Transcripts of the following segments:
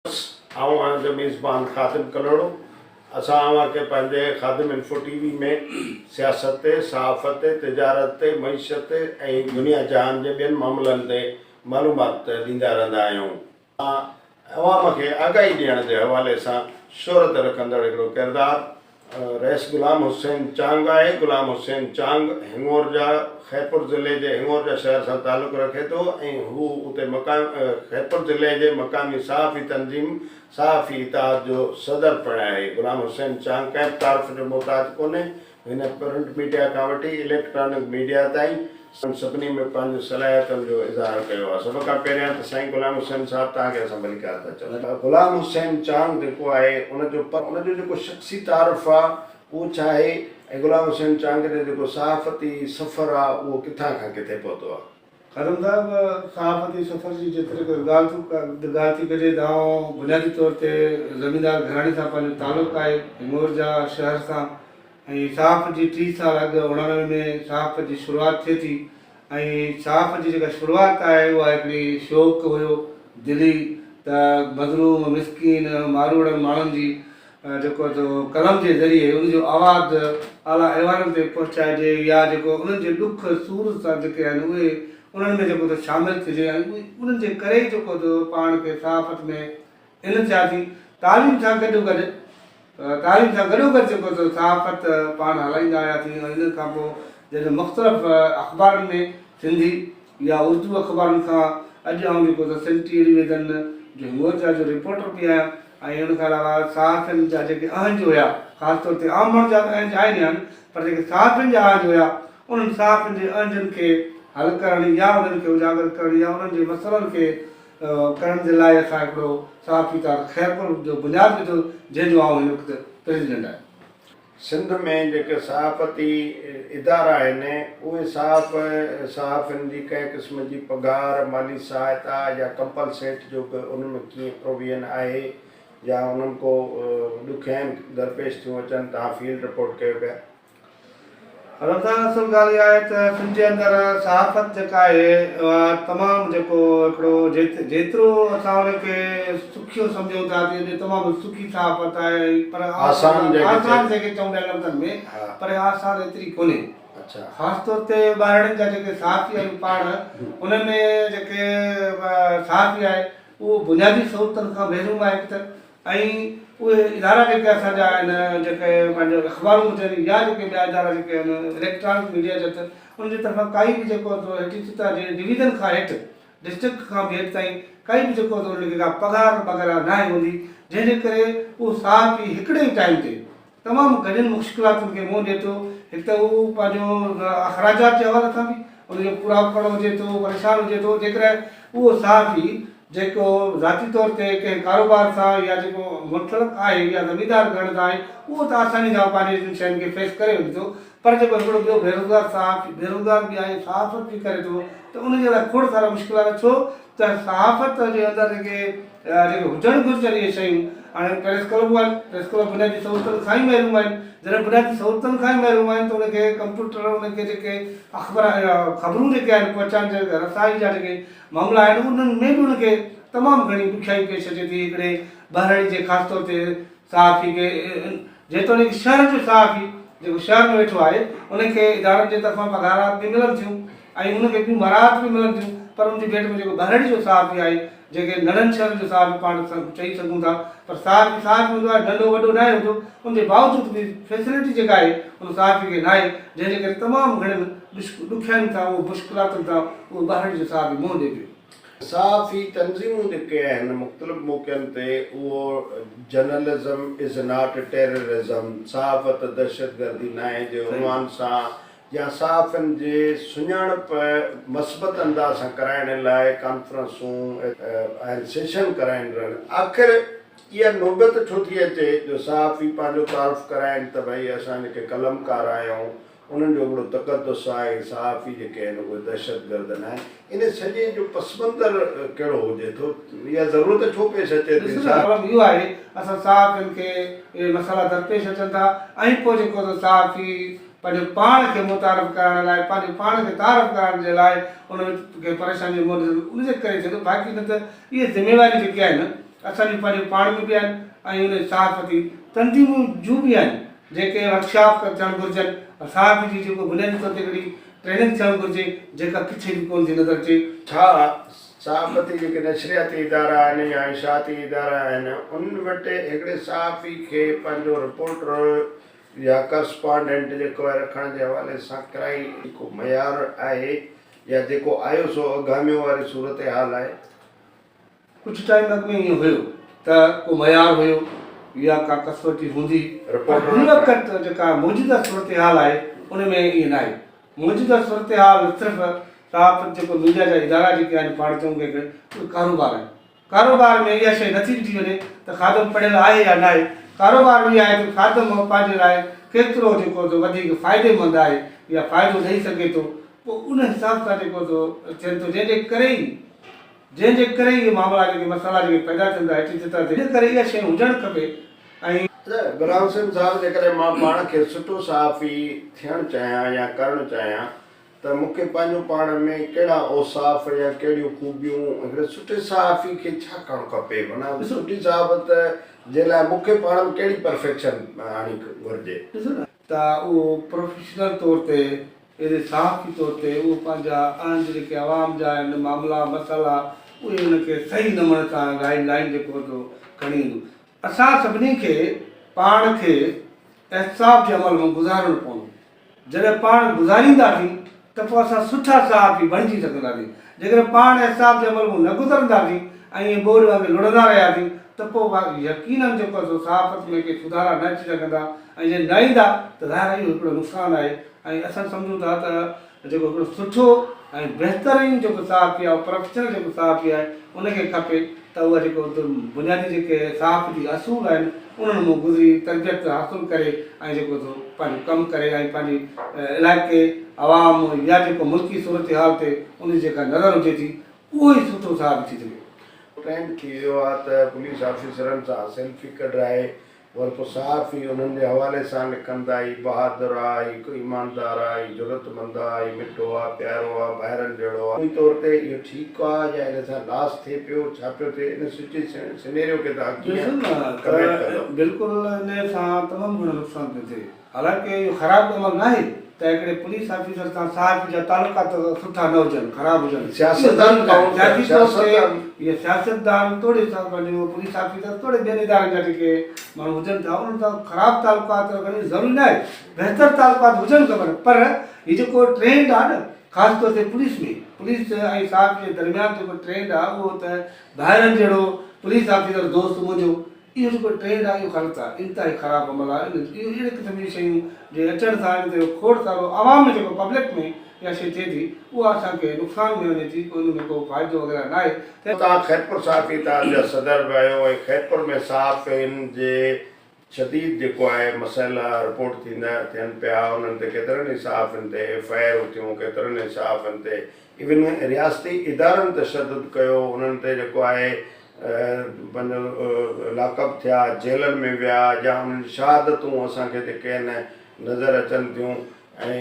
آئون اوهان جو ميزبان خادم ڪلهوڙو. اسان اوهان کي پنهنجي خادم انفو ٽي وي ۾ سياست تي، صحافت تي، تجارت تي، معيشت تي ۽ دنيا جهان جي ٻين معاملن تي معلومات ڏيندا رهندا آهيون. عوام کي آگاهي ڏيڻ جي حوالي سان شهرت رکندڙ هڪڙو ڪردار رئيس غلام حسين چانگ آهي. غلام حسين چانگ هڱورجا خيرپور ضلعي جي هڱورجا شهر سان تعلق رکي ٿو ۽ هو اتي مقام خيرپور ضلعي جي مقامي صحافي تنظيم صحافي اتحاد جو صدر پڻ آهي. غلام حسين چانگ ڪنهن به تعارف جو محتاج ڪونهي. هن پرنٽ ميڊيا کان وٺي اليڪٽرانڪ ميڊيا تائين سڀني ۾ پنهنجون صلاحيتن جو اظهار ڪيو آهي. سڀ کان پهريان ته سائين غلام حسين صاحب توهان کي اسان ڀليڪار ٿا چئون. غلام حسين چانگ جيڪو آهي ان جو پر ان جو جيڪو شخصي تعارف آهي اهو ڇا آهي ۽ غلام حسين چانگ جو جيڪو صحافتي سفر آهي اهو ڪٿان کان ڪٿي پهتو آهي؟ خادم صاحب صحافتي سفر جي جيتري قدر ڳالهه ٿي ڪجي ته آئون بنيادي طور تي زميندار گهراڻي سان پنهنجو تعلق آهي هڱورجا شهر سان ۽ صحافت جي 30 سال اڳ 89 ۾ صحافت جي شروعات ٿئي ٿي ۽ صحافت جي جيڪا شروعات آهي اها هڪڙي شوق هيو دلي ته مظلوم مسڪين ماروئڙن ماڻهن جي جيڪو سو قلم جي ذريعي ان جو آواز اعليٰ ايوانن تي پهچائجي يا جيڪو انهن جي ڏک سور سان جيڪي آهن اهي انهن ۾ جيڪو سو شامل ٿجي ۽ انهن جي ڪري ئي جيڪو سو پاڻ کي صحافت ۾ ان سياسي تعليم سان گڏوگڏ تعليم سان گڏوگڏ جيڪو سو صحافت پاڻ هلائيندا آياسين ۽ ان کان پوء جڏهن مختلف اخبارن ۾ سنڌي يا اردو اخبارن کان اڄ آئون جيڪو سو سنڌ ٽيلي ويزن جو هنگورجا جو رپورٽر به آهيان ۽ ان کان علاوه صحافين جا جيڪي اهنج هيا خاص طور تي عام ماڻهن جا ته اهنج آهن ئي آهن پر جيڪي صحافين جا اهنج هيا انهن صحافين جي اهنجن کي حل ڪرڻ يا انهن کي اجاگر ڪرڻ يا انهن جي مسئلن کي ڪرڻ جي لاء اسان هڪڙو صحافي اتحاد خيرپور جو بنياد وڌو جنهن جو آئون هن وقت پريزيڊنٽ آهيان. سنڌ ۾ جيڪي صحافتي ادارا آهن اهي صحاف صحافين جي ڪنهن قسم جي پگهار، مالي سهائتا يا ڪمپلسيٽ جو به انهن ۾ ڪيئن پروويزن آهي يا انهن ڪو ڏکيائين درپيش ٿيون اچن توهان فيلڊ رپورٽ ڪيو پيا. رضا اصل ڳالهه اها آهي ته سنڌ جي اندر صحافت جيڪا آهي اها تمام جيڪو هڪڙو جيترو اسان ان کي سکيو سمجهون ٿا ته تمام سکي صحافت آهي پر آسان جنهن کي چئون ٻين لفظن ۾ پر آسان ايتري ڪونهي خاص طور تي ٻاهرڙين جا جيڪي صحافي آهيون پاڻ ان ۾ جيڪي صحافي آهي اهو بنيادي سهولتن کان محروم آهي هڪ ته ۽ اهي ادارا جيڪي اسان جا آهن جيڪي پنهنجو اخبارون هجن يا جيڪي ٻيا ادارا جيڪي آهن اليڪٽرانڪ ميڊيا جا ته انهن جي طرفان ڪائي به جيڪو سو هيٺين سطح جي ڊويزن کان هيٺ ڊسٽرڪٽ کان به هيٺ تائين ڪائي به جيڪو سو انهن کي ڪا پگهار وغيره ناهي هوندي جنهن جي ڪري اهو صحافي هڪڙي ئي ٽائيم تي تمام گهڻين مشڪلاتن کي منهن ڏئي ٿو. هڪ ته هو پنهنجو اخراجات جي حوالي سان به ان جو پورائو ڪرڻو هجي ٿو، پريشان هجي ٿو. جيڪڏهن اهو صحافي جيڪو ذاتي طور تي ڪنهن ڪاروبار سان يا جيڪو منسلڪ آهي يا زميندار گهرڻ سان آهي اهو ته آساني سان پنهنجي انهن شين کي فيس ڪري وڃي ٿو پر جيڪو هڪڙو ٻيو بيروزگار صحافي بيروزگار به آهي صحافت به ڪري ٿو ته ان جي لاء کوڙ سارا مشڪلات ڇو ته صحافت جي اندر جيڪي جيڪي هجڻ گهرجن اهي شيون هاڻي پريس ڪلبون آهن پريس ڪلب بنيادي سهولتن کان ئي محروم آهن جڏهن بنيادي سهولتن کان ئي محروم آهن ته ان کي ڪمپيوٽر ان کي جيڪي اخبار خبرون جيڪي آهن پهچائڻ جا رسائي جا جيڪي معاملا آهن انهن ۾ به ان کي تمام گهڻي ڏکيائي پيش اچي ٿي هڪڙي ٻهراڙي جي خاص طور تي صحافي کي جيتوڻيڪ شهر جو صحافي جيڪو شهر ۾ ويٺو آهي ان کي ادارن جي طرفان پگهارات به ملن ٿيون ۽ ان کي ٻيون مراعات به ملن ٿيون پر ان جي ڀيٽ ۾ جيڪو ٻهراڙي جو صحافي آهي جنهن کي ننڍن شهرن جو صحافي پاڻ چئي سگهون ٿا پر صحافي صحافي هوندو آهي ننڍو وڏو ناهي هوندو ان جي باوجود به فيسلٽي جيڪا آهي ان صحافي کي ناهي جنهن جي ڪري تمام گهڻين ڏکيائين سان اهو مشڪلاتن سان اهو ٻهراڙي جو صحافي منهن ڏئي پيو. صحافي تنظيمون جيڪي آهن مختلف موقعن تي اهو جرنلزم از not terrorism, صحافت دهشتگردي ناهي جي عنوان سان يا صحافين جي سڃاڻپ مثبت انداز سان ڪرائڻ لاء ڪانفرنسون ۽ سيشن ڪرائين رهن آخر اها نوبت ڇو ٿي اچي جو صحافي پنهنجو تعارف ڪرائين ته ڀئي اسان جيڪي قلمڪار آهيون انهن جو هڪڙو تقدس آهي ۽ صحافي جيڪي آهن اهي دهشتگرد ناهن. ان سڄي جو پسمنظر ڪهڙو هجي ٿو؟ اها ضرورت ڇو پيش اچي ٿي؟ ڏسو نه پرابلم اهو آهي اسان صحافين کي اهي مسئلا درپيش اچن ٿا ۽ پوء جيڪو سو صحافي پنهنجو پاڻ کي متعارف ڪرائڻ لاء پنهنجو پاڻ کي تعارف ڪرائڻ جي لاء ان کي پريشاني جو منهن ڏسڻ ان جي ڪري ٿئي ٿو باقي نه ته اهي ذميواريون جيڪي آهن. اسان جون پنهنجون پاڻ ۾ به آهن ۽ ان صحافتي تنظيمون جون به آهن جيڪي ورڪشاپ ٿيڻ گهرجن صحافي جي جيڪو بنيادي طور تي هڪڙي ٽريننگ ٿيڻ گهرجي جيڪا ڪٿي به ڪونه ٿي نظر اچي. ڇا صحافتي جيڪي نشرياتي ادارا آهن يا اشاعتي ادارا آهن انهن وٽ هڪڙي صحافي کي پنهنجو رپورٽر يا ڪرسپانڊنٽ جيڪو آهي رکڻ جي حوالي سان ڪرائي ڪو معيار آهي يا جيڪو آيو سو اگهاميو واري صورتحال آهي؟ ڪجهه ٽائيم اڳ ۾ ائين هيو ته ڪو معيار هيو يا ڪا ڪسوٽي هوندي پر هن وقت جيڪا موجوده صورتحال آهي ان ۾ ائين ناهي. موجوده صورتحال صرف صحافت جيڪو ميڊيا جا ادارا جيڪي آهن پاڻ چئون ڪنهن کي اهي ڪاروبار آهن. ڪاروبار ۾ اها شيء نٿي ڏٺي وڃي ته خادم پڙهيل آهي يا ناهي. ڪاروبار اهو آهي ته خادم پنهنجي لاء ڪيترو جيڪو سو وڌيڪ فائديمند آهي يا فائدو ڏئي سگهي ٿو پوء ان حساب سان جيڪو سو ٿين ٿو جنهن جي ڪري ئي جنهن جي ڪري اهي معاملا جيڪي مسئلا جيڪي پيدا ٿين ٿا هيٺين سطح تي ان ڪري اها شيء هجڻ کپي ۽. غلام حسين صاحب جيڪڏهن مان پاڻ کي سٺو صحافي ٿيڻ چاهيان يا ڪرڻ چاهيان ته مون کي پنهنجو پاڻ ۾ ڪهڙا اوصاف يا ڪهڙيون خوبيون هڪڙي سٺي صحافي کي ڇا ڪرڻ کپي معنيٰ سٺي صحافت جي لاء مون کي پاڻ ۾ ڪهڙي پرفيڪشن آڻي گهرجي. ڏسو نه ته اهو پروفيشنل طور تي اهڙي صحافي طور تي اهو پنهنجا اهنج جيڪي عوام جا آهن معاملا مسئلا اهي ان کي صحيح نموني سان گائيڊ لائين جيڪو سو کڻي ايندو. اسان سڀني کي پاڻ کي احتساب جي عمل مان گذارڻو پوندو. جڏهن پاڻ گذارينداسين ته پوء اسان سٺا صحافي بڻجي سگهنداسين. جيڪڏهن پاڻ احتساب جي عمل مان نه گذرنداسين ۽ ائين ٻوڏ وانگي لڙهندا رهياسين ته پوء يقينن جيڪو سو صحافت ۾ ڪي سڌارا نه اچي سگهندا ۽ جي نه ايندا ته ظاهر آهي اهو هڪڙو نقصان آهي ۽ اسان سمجهون ٿا ته جيڪو هڪڙو سٺو ۽ بهترين جيڪو صحافي آهي پروفيشنل جيڪو صحافي آهي ان کي کپي ته اهو جيڪو بنيادي جيڪي صحافتي اصول آهن انهن مان گذري تربيت حاصل ڪري ۽ جيڪو سو پنهنجو ڪم ڪري ۽ پنهنجي علائقي عوام يا جيڪو ملڪي صورتحال تي ان جي جيڪا نظر هجي ٿي اهو ئي سٺو صحافي ٿي سگهي. ٽرينڊ ٿي ويو آهي ته پوليس آفيسرن سان سيلفي ڪڍرائي ور پوء صحافي انهن جي حوالي سان لکن ٿا، هي بهادر آ، هي ايماندار آ، هي جرئتمند آ، هي مٺو آ، پيارو آ، ڀائرن جهڙو آ. مجموعي طور تي اهو ٺيڪ آ يا ان سان لاس ٿئي پيو، ڇا پيو ٿئي، ان سچوئيشن سينيريو کي توهان ڏسو ڪيئن نه ڪمينٽ ته ڪندؤ؟ بلڪل ان سان تمام گهڻو نقصان پيو ٿئي. حالانڪه اهو خراب عمل ناهي ته هڪڙي پوليس آفيسر سان صحافي جا تعلقات سٺا نه هجن، خراب هجن. اهو سياستدان ضروري ناهي. ڪائونٽ سياسي طور تي سياستدان. اهي سياستدان توڙي پنهنجو پوليس آفيسر توڙي ٻين ادارن جا جيڪي ماڻهو هجن ٿا انهن سان خراب تعلقات رکڻ اهو ضروري ناهي. بهتر تعلقات هجڻ کپن پر هي جيڪو ٽرينڊ آهي نه خاص طور تي پوليس ۾ پوليس ۽ صحافي جي درميان جيڪو ٽرينڊ آهي اهو ته ڀائرن جهڙو پوليس آفيسر دوست منهنجو اهو جيڪو ٽرينڊ آهي اهو غلط آهي انتهائي خراب عمل آهي ان اهو اهڙي قسم جون شيون جي اچڻ سان ان تي کوڙ سارو عوام ۾ جيڪو پبلڪ ۾ اها شي ٿئي ٿي اها اسان کي نقصان ۾ وڃي ٿي ڪو ان ۾ ڪو فائدو وغيره ناهي ته توهان خيرپور صحافي اتحاد جا صدر به آهيو ۽ خيرپور ۾ صحافين جي شديد جيڪو آهي مسئلا رپورٽ ٿيندا ٿين پيا انهن تي ڪيترن ئي صحافين تي ايف I آرون ٿيون ڪيترن ئي صحافين تي ايون رياستي ادارن تشدد ڪيو انهن تي جيڪو آهي پنهنجو لاڪ اپ ٿيا جيلن ۾ ويا يا انهن جون شهادتون اسان کي جيڪي آهن نظر اچن ٿيون ۽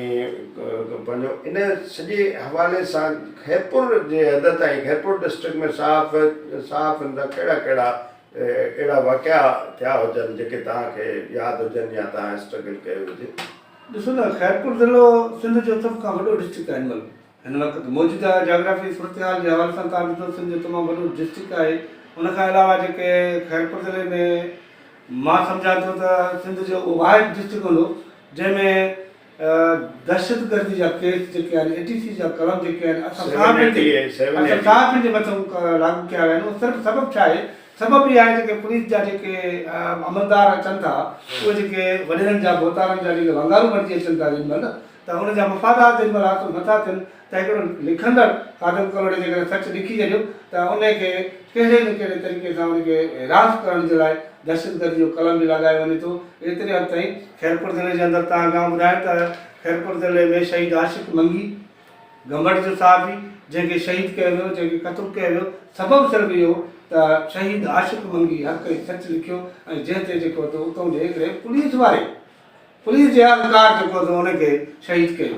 پنهنجو ان سڄي حوالي سان خيرپور جي حد تائين خيرپور ڊسٽرڪٽ ۾ صحاف صحافين سان ڪهڙا ڪهڙا اهڙا واقعا ٿيا هجن جيڪي توهان کي ياد هجن يا توهان اسٽرگل ڪيو هجي. ڏسو نه خيرپور ضلعو سنڌ جو سڀ کان وڏو ڊسٽرڪٽ آهي هن مهل هن وقت موجوده جاگرافي صورتحال جي حوالي سان توهان ڏسو سنڌ جو تمام وڏو ڊسٽرڪٽ آهي ان کان علاوه جيڪي خيرپور ضلعي ۾ مان سمجهان ٿو ته سنڌ جو اهو واحد ڊسٽرڪٽ هوندو جنهن ۾ دهشتگردي جا ڪيس جيڪي آهن اي ٽي سي جا قلم جيڪي آهن اسان صحافين تي اسان صحافين جي مٿان لاڳو ڪيا ويا آهن اهو صرف سبب ڇا آهي سبب اهو آهي جيڪي پوليس جا جيڪي عملدار اچن ٿا اهي جيڪي وڏيرن جا ڀوتارن جا جيڪي ونگارو بڻجي اچن ٿا جن مهل ته ان جا مفادات جيڏي مهل حاصل نٿا ٿين ته هڪڙو لکندڙ خادم ڪلهوڙي جيڪڏهن سچ لکي ڇڏيو ته ان کي ڪهڙي نه ڪهڙي طريقي سان ان کي حراس ڪرڻ جي لاء دهشتگردي جو قلم به لڳايو وڃي ٿو. ايتري حد تائين خيرپور ضلعي جي اندر توهان کي آئون ٻڌايان ته خيرپور ضلعي ۾ شهيد عاشق منگي گمبٽ جو صحافي جنهن کي شهيد ڪيو ويو جنهن کي قتل ڪيو ويو سبب صرف اهو ته شهيد عاشق منگي حق ۽ سچ لکيو ۽ جنهن تي جيڪو ته اتئون جي هڪڙي پوليس واري پوليس جي اهلڪار جيڪو سو ان کي شهيد ڪيو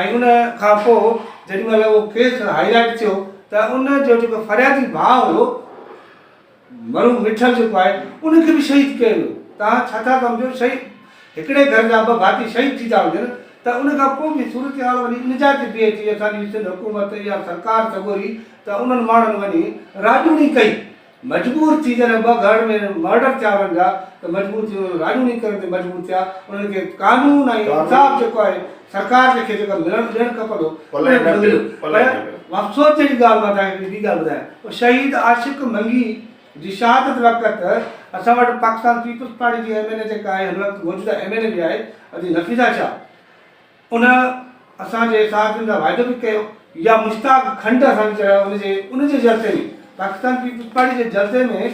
۽ ان کان پوء جيڏي مهل اهو ڪيس هائي لائيٽ ٿيو ته ان جو جيڪو فريادي ڀاء هيو مرحوم مٺل جيڪو آهي ان کي به شهيد ڪيو ويو. توهان ڇا ٿا سمجهو شهيد هڪڙي گهر جا ٻه ڀاتي شهيد ٿي ٿا وڃن ته ان کان پوء به صورتحال وڃي ان جاء تي بيهي ٿي اسان جي سنڌ حڪومت يا سرڪار سڳوري ته انهن ماڻهن وڃي راڄوڻي ڪئي مجبور ٿي جڏهن ٻه گهر ۾ مرڊر ٿيا انهن جا ته مجبور ٿي انهن راڄوڻي ڪرڻ تي مجبور ٿيا انهن کي قانون ۽ انصاف جيڪو آهي سرڪار کي جيڪو ملڻ ڏيڻ کپندو اهو نه مليو پر افسوس جهڙي ڳالهه مان توهان کي هڪڙي ٻي ڳالهه ٻڌايان اهو شهيد عاشق منگي جي شهادت وقت اسان وٽ پاڪستان پيپلز پارٽي جي ايم اين اي جيڪا آهي هن وقت موجوده ايم اين اي به آهي ادي نفيسه شاهه ان اسان جي صحافين سان واعدو به ڪيو يا مشتاق کنڊ اسان کي چيو ان جي ان جي جلسي ۾ پاڪستان پيپلز پارٽي جي جلسي ۾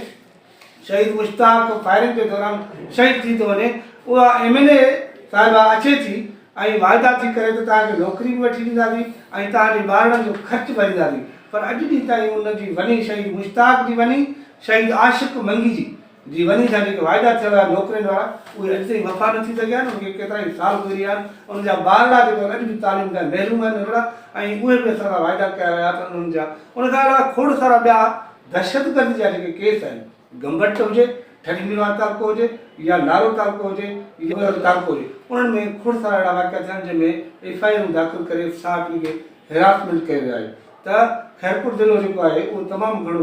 شهيد مشتاق فائرنگ جي دوران شهيد ٿي ٿو وڃي اها ايم اين اي صاحبه اچي ٿي ۽ واعدا ٿي ڪري ته توهان کي نوڪري به وٺي ڏينداسين ۽ توهان جي ٻارڙن جو خرچ ڀرينداسين پر اڄ ڏينهن تائين ان جي وني شهيد مشتاق جي وني شهيد عاشق منگي جي جي وني سان جيڪي واعدا ٿيل هيا نوڪرين وارا اهي اڄ تائين وفا نه ٿي سگهيا آهن انهن کي ڪيترائي سال گذري ويا آهن انهن جا ٻارڙا جيڪو آهن اڄ به تعليم کان محروم آهن ننڍڙا ۽ اهي به اسان سان واعدا ڪيا ويا ته انهن جا ان کان علاوه کوڙ سارا ٻيا دهشتگردي جا جيڪي ڪيس آهن گمبٽ هجي ٺري ميرواهه تعلقو هجي يا نارو تعلقو هجي يا ٻيو تعلقو هجي انهن ۾ کوڙ سارا اهڙا واقعا ٿيا آهن جنهن ۾ ايف I آرون داخل ڪري صحافين کي هراسمينٽ ڪيو ويو آهي ته خيرپور ضلعو جيڪو آهي اهو تمام گهڻو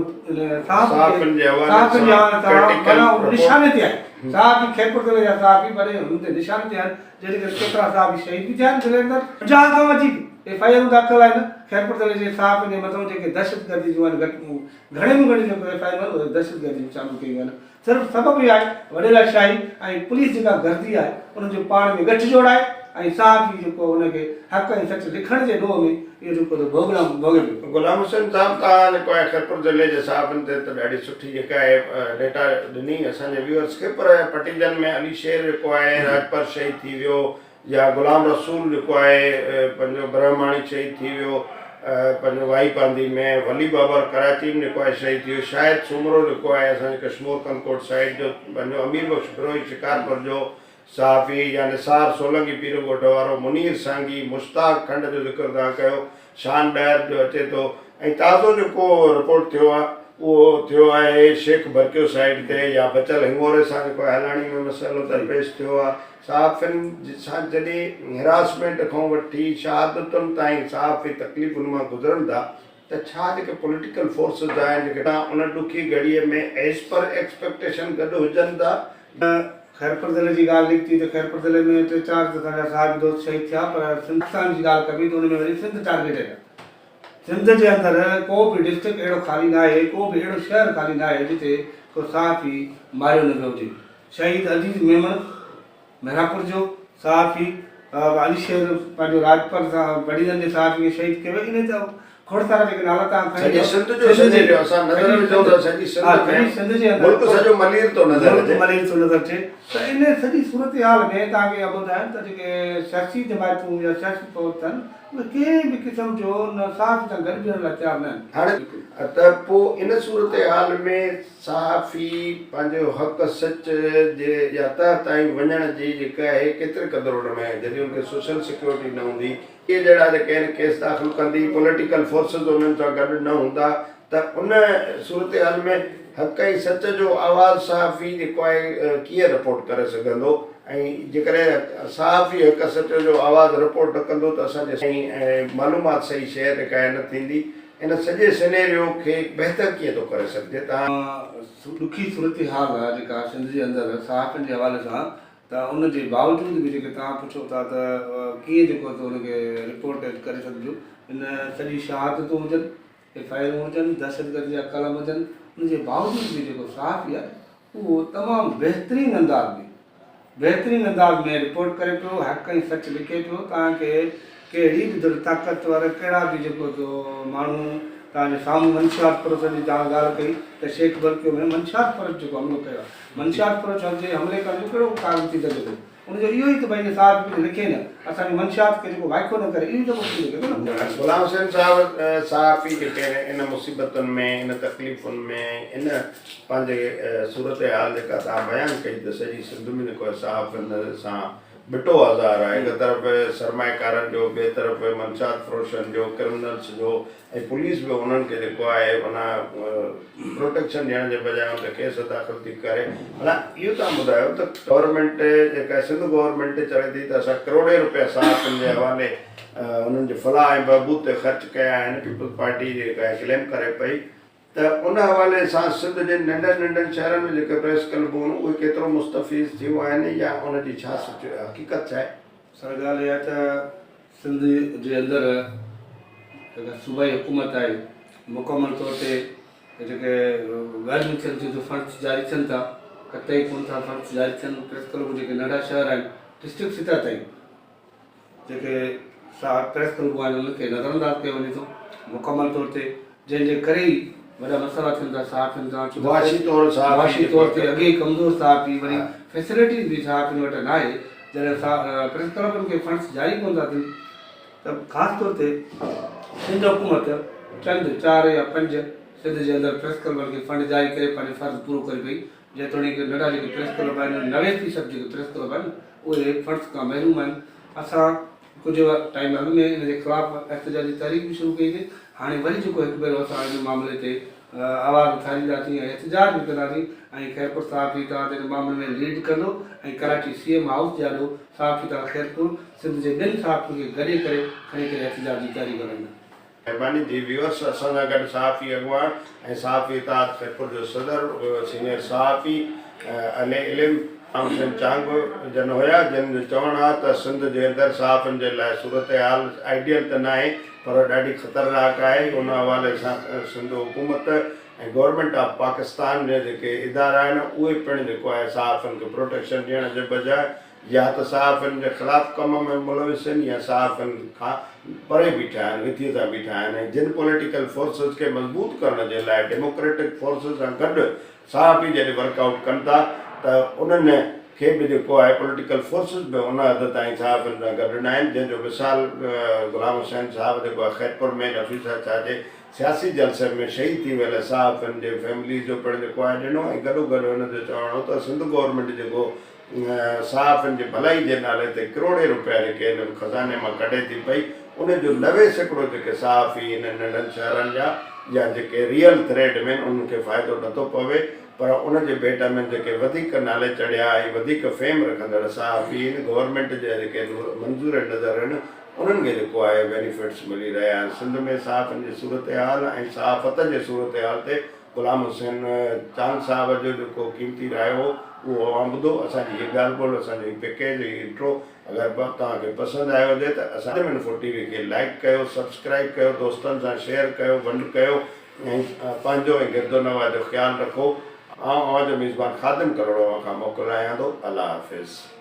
صحافين جي حوالي سان ڪرٽيڪل نشاني تي آهي. صحافي خيرپور ضلعي جا صحافي وڏي هن تي نشاني تي آهن جنهن جي ڪري ڪيترا صحافي شهيد به ٿيا آهن ضلعي اندر 50 کان وڌيڪ ايف I آرون داخل آهن خيرپور ضلعي جي صحافين جي مٿان جيڪي دهشتگردي جون آهن گهٽ گهڻي ۾ گهڻي جيڪو ايف I آرون آهن اهي دهشتگردي جون چالو ڪيون ويون آهن صرف سبب اهو آهي وڏيرا شاهي ۽ پوليس جيڪا گردي آهي انهن جو پاڻ ۾ ڳٺ جوڙ آهي ۽ صحافي جيڪو ان کي حق ۽ سچ لکڻ جي ڏوهه ۾ اهو جيڪو ته ڀوڳنا ڀوڳي پيو. غلام حسين صاحب توهان جيڪو آهي خيرپور ضلعي جي صحافين تي ته ڏاڍي سٺي جيڪا آهي ڊيٽا ڏني اسان جي ويورز کي پر پٽيجن ۾ علي شير جيڪو آهي راڄپر شهيد ٿي ويو يا غلام رسول جيڪو آهي پنهنجو برهماڻي شهيد ٿي ويو پنهنجو واهي پانڌي ۾ ولي بابر ڪراچي ۾ جيڪو آهي شهيد ٿي ويو شاهد سومرو جيڪو آهي اسان جي ڪشمور ڪنڌڪوٽ سائيڊ جو پنهنجو امير بخش بروهي شڪارپور جو صحافي يا نثار سولنگي پيرو ڳوٺ وارو منير سانگي مشتاق کنڊ جو ذڪر توهان ڪيو شان ڏهر جو اچي ٿو ۽ تازو جيڪو رپورٽ ٿيو آهي اهو ٿيو آهي شيخ ڀرڪيو سائيڊ تي يا بچل هڱوري سان جيڪو هالاڻي ۾ مسئلو درپيش ٿيو آهي صحافين سان جڏهن هراسمينٽ کان وٺي شهادتن تائين صحافي تڪليفن مان گذرن ٿا ته ڇا جيڪي پوليٽيڪل فورسز آهن جيڪي ان ڏکي گهڙيء ۾ ايز پر ايڪسپيڪٽيشن گڏ هجن ٿا. خيرپور ضلعي جي ڳالهه نڪتي ته خيرپور ضلعي ۾ ٽي چار ته اسان جا صحافي دوست شهيد ٿيا پر پاڪستان جي ڳالهه ڪبي ته ان ۾ وري سنڌ ٽارگيٽيڊ آهي. سنڌ جي اندر ڪو به ڊسٽرڪٽ اهڙو خالي ناهي، ڪو به اهڙو شهر خالي ناهي جتي ڪو صحافي ماريو نه ويو هجي. شهيد عزيز ميمڻ مهراپور جو صحافي علي شير پنهنجو راڄپر سان بڙيدن جي صحافي کي شهيد ڪيو ويو انهي ته کوڙ سارا جيڪي نالا توهان کڻي سڄي سنڌ جو سنڌ جو اسان نظر وجهون ته سڄي سنڌ ۾ سنڌ جي اندر ملڪ سڄو ملير ٿو نظر اچي ملڪ ملير ٿو نظر اچي ته ان سڄي صورتحال ۾ توهان کي اها ٻڌايان ته جيڪي سياسي جماعتون يا سياسي فورس آهن اهي ڪنهن به قسم جو ان صحافي سان گڏ بيهڻ لاء تيار نه آهن. هاڻي ته پوء ان صورتحال ۾ صحافي پنهنجو حق سچ جي يا تهه تائين وڃڻ جي جيڪا آهي ڪيتري قدر ان ۾ جڏهن ان کي سوشل سيڪيورٽي نه هوندي اهي جهڙا جيڪي آهن ڪيس داخل ڪندي پوليٽيڪل فورسز انهن سان گڏ نه هوندا ته ان صورتحال ۾ حق ۽ سچ جو آواز صحافي جيڪو آهي ڪيئن رپورٽ ڪري سگهندو ۽ جيڪڏهن صحافي حق سچ جو آواز رپورٽ نه ڪندو ته اسان جي معلومات صحيح شيئر جيڪا آهي نه ٿيندي ان سڄي سينيريو کي بهتر ڪيئن ٿو ڪري سگهجي تان. ڏکي صورتحال آهي جيڪا سنڌ جي اندر صحافين جي حوالي سان ته ان جي باوجود به جيڪي توهان پڇو ٿا ته ڪيئن جيڪو سو ان کي رپورٽ ڪري سگهجو ان سڄي شهادتون هجن ايف I آرون هجن دهشتگردي جا قلم هجن ان جي باوجود به جيڪو صحافي آهي اهو تمام بهترين انداز ۾ بهترين انداز ۾ رپورٽ ڪري پيو حق ۽ سچ لکي پيو توهان کي ڪهڙي به ڌر طاقتور ڪهڙا به جيڪو سو ماڻهو توهان جي سامهون منشيات فروشن جي توهان ڳالهه ڪئي ته شيخ برڪيو ۾ منشيات فروش جيڪو حملو ڪيو آهي منشيات فروش جي حملي ڪرڻ جو ڪهڙو ڪارڻ ٿي سگهي ٿو ان جو اهو ئي ته ڀئي صاحب ڪجهه لکي نه اسان جي منشيات کي جيڪو وائکو نه ڪري اهو ئي ته ٿي سگهي ٿو نه. غلام حسين صاحب صحافي جيڪي ان مصيبتن ۾ ان تڪليفن ۾ ان پنهنجي صورتحال جيڪا توهان بيان ڪئي ته سڄي سنڌ ۾ جيڪو آهي صحافين سان ٻٽو آزار آهي هڪ طرف سرمائيڪارن جو ٻئي طرف منشيات فروشن جو ڪرمنلس جو ۽ پوليس به انهن کي جيڪو آهي معنيٰ پروٽيڪشن ڏيڻ جي بجاء ان تي ڪيس داخل ٿي ڪري معنيٰ اهو توهان ٻڌايو ته گورنمينٽ جيڪا سنڌ گورنمينٽ چوي ٿي ته اسان ڪروڙين روپيا صحافين جي حوالي انهن جي فلاح ۽ بهبود تي خرچ ڪيا آهن پيپلز پارٽي جيڪا ڪليم ڪري پئي ته ان حوالي سان سنڌ جي ننڍن ننڍن شهرن ۾ جيڪي پريس ڪلبون آهن اهي ڪيترو مستفيض ٿيون آهن يا ان جي ڇا حقيقت ڇا آهي؟ سر ڳالهه اها ته سنڌ جي اندر جيڪا صوبائي حڪومت آهي مڪمل طور تي جيڪي ڳالهيون ٿين ٿيون ته فنڊز جاري ٿين ٿا قطعي ڪونه ٿا فنڊز جاري ٿين پريس ڪلب جيڪي ننڍا شهر آهن ڊسٽرڪٽ سطح تائين جيڪي پريس ڪلبون آهن انهن کي نظر انداز ڪيو وڃي ٿو مڪمل طور تي جنهن جي ڪري ئي وڏا مسئلا ٿين ٿا صحافين سان ڇو ته معاشي طور صحافي معاشي طور تي اڳي ئي ڪمزور صحافي وري فيسلٽيز به صحافين وٽ ناهي جڏهن پريس ڪلبن کي فنڊز جاري ڪونه ٿا ٿين ته خاص طور تي سنڌ حڪومت چند چار يا پنج سنڌ جي اندر پريس ڪلبن کي فنڊ جاري ڪري پنهنجو فرض پورو ڪري پئي جيتوڻيڪ ننڍا جيڪي پريس ڪلب آهن 90% جيڪي پريس ڪلب آهن اهي فنڊز کان محروم آهن اسان ڪجهه ٽائيم اڳ ۾ ان جي خلاف احتجاجي تحريڪ به شروع ڪئي سي، هاڻي وري جيڪو هڪ ڀيرو اسان ان معاملي تي آواز اٿارينداسين ۽ احتجاج به ڪنداسين ۽ خيرپور صحافي اتحاد ان معاملي ۾ ليڊ ڪندو ۽ ڪراچي سي ايم هائوس جي آڏو صحافي اتحاد خيرپور سنڌ جي ٻين صحافين کي گڏي ڪري کڻي ڪري احتجاج جي تحريڪ هلائيندا. مهرباني جي ويورس اسان سان گڏ صحافي اڳواڻ ۽ صحافي اتحاد خيرپور جو صدر سينيئر صحافي اهل علم غلام حسين چانگ جن هيا جن جو چوڻ آ ته سنڌ جي اندر صحافين جي لاء صورتحال آئيڊيل ته ناهي پر ڏاڍي خطرناڪ آهي ان حوالي سان سنڌ حڪومت ۽ گورنمينٽ آف پاڪستان جا جيڪي ادارا آهن اهي پڻ جيڪو آهي صحافين کي پروٽيڪشن ڏيڻ جي بجاء يا ته صحافين جي خلاف ڪم ۾ ملوث آهن يا صحافين کان پري بيٺا آهن، وٿيء سان بيٺا آهن ۽ جن پوليٽيڪل فورسز کي مضبوط ڪرڻ جي لاء ڊيموڪريٽڪ فورسز سان گڏ صحافي جڏهن ورڪ آئوٽ ڪن ٿا ته انهن کي به جيڪو آهي پوليٽيڪل فورسز به ان حد تائين صحافين سان گڏ ناهن جنهن جو مثال غلام حسين صاحب جيڪو آهي خيرپور ۾ نفيسه شاهه جي سياسي جلسي ۾ شهيد ٿي ويل صحافين جي فيمليز جو پڻ جيڪو آهي ڏنو ۽ گڏوگڏ هن جو چوڻ هو ته سنڌ گورنمينٽ جيڪو صحافين جي ڀلائي جي نالي تي ڪروڙين روپيا جيڪي هن خزاني مان ڪڍي ٿي پئي ان جو 90% جيڪي صحافي هن ننڍن شهرن جا يا جيڪي ريئل ٿريڊ ۾ انهن کي فائدو نٿو پوي پر ان جي ڀيٽ ۾ جيڪي وڌيڪ نالي چڙهيا ۽ وڌيڪ فيم رکندڙ صحافي هن گورنمينٽ جا جيڪي منظور نظر هن انهن کي جيڪو آهي بينيفٽس ملي رهيا آهن سنڌ ۾ صحافين جي صورتحال ۽ صحافت جي صورتحال تي غلام حسين چانگ صاحب جو جيڪو قيمتي رايو هو اهو اوهان ٻڌو. اسان جي هيء ڳالهه ٻولهه، اسان جو هي پيڪيج، هي انٽرو اگر توهان کي پسند آيو هجي ته اسان جي انفو ٽي وي کي لائيڪ ڪيو، سبسڪرائيب ڪيو، دوستن سان شيئر ڪيو، ونڊ ڪيو ۽ پنهنجو ۽ گردونواح جو خيال رکو. آئون اوهان جو ميزبان خادم ڪلهوڙو اوهان کان موڪلايان ٿو. الله حافظ.